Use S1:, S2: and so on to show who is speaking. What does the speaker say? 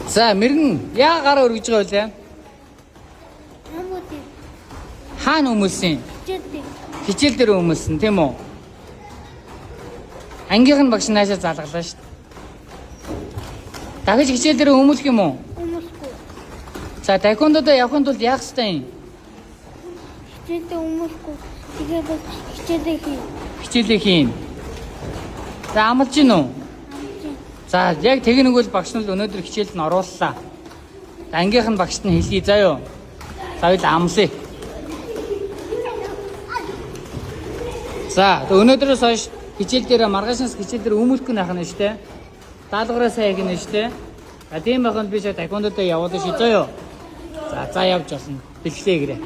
S1: За, мэрэгэн яа гараа өргөж байгаа вэ?
S2: Өмүүдээ.
S1: Хаана өмөлсөн?
S2: Хичээлдээ.
S1: Хичээл дээр өмөлсөн, тийм үү? Ангийнх нь багш наашаа залгалаа шүү дээ. Дахиж хичээл дээр өмөлөх юм уу?
S2: Өмөлөхгүй.
S1: За, таеквондодо явахын тулд яах ёстой юм?
S2: Хичээлдээ өмөлөхгүй. Тэгээд бас хичээлээ хий.
S1: Хичээлээ хийн. За, амлаж гин үү? За, яг тэг нэг бол багш нь л өнөөдөр хичээлд нь орууллаа. Ангийнх нь багшд нь хэлье заа юу. За, хоёул амлая. За, тэг өнөөдрөөс хойш хичээл дээр маргаашнаас хичээл дээр өмөлөх нь ахна шүү дээ. Даалгавраа сайн хийх нь шүү дээ. За, тийм байхад би шат таеквондодоо явуулна шүү заа юу. За, за явж болно. Бэлгэлээ гэрээ.